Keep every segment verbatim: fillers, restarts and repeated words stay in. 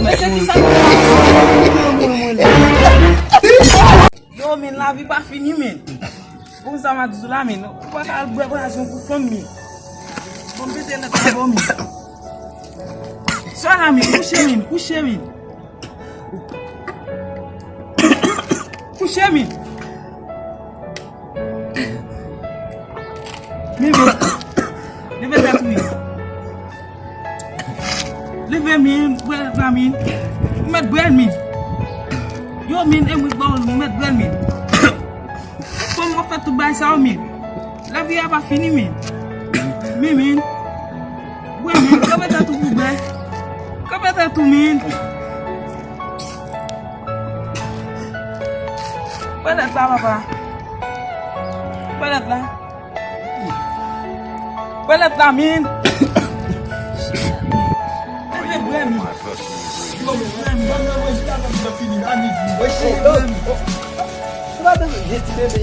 Mesye, kisa? Yo, men, lavi pa fini, men. Bon, sa m ap di w la, men. Ou pa ka al bwè pwazon pou fanm, men. Bon, m pete lèt la, bon, men. Sa la, men, kouche, men, kouche, men. Kouche, men. Leve. Leve tèt ou, men. Leve, men, bwè lèt la, men. Ou mèt bwè l, men. Yo, men, e mwen k ba w l, ou mèt bwè l, men. Fanm w ap fè tout bagay sa yo, men. Lavi a pa fini, men. Men, men. Bwè, men, kanpe tèt ou pou bwè. Kanpe tèt ou, men. Bwè lèt la, papa. Bwè lèt la. Bwè lèt la, men. Leve bwè, men. Yo, men, bwè, men.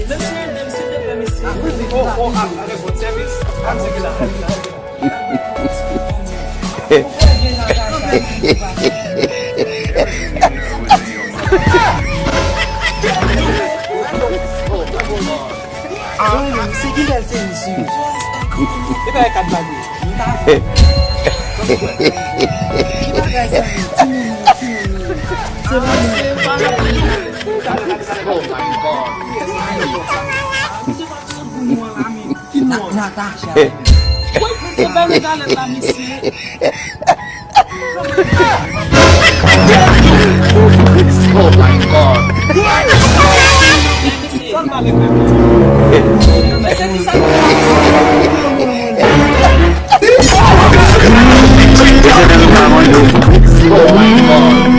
Mesye, mesye, mesye. Ah, se ki bèl tenis, wi. E pa kat bag, wi. Ki bagay sa, wi? Timoun, timoun. Se pa mwen. Oh my God. Natacha. Mwen se bèl galèt la, mesye. Oh my God. Mesye, sa m pale, mesye. Mesye, ki sa? Oh my God.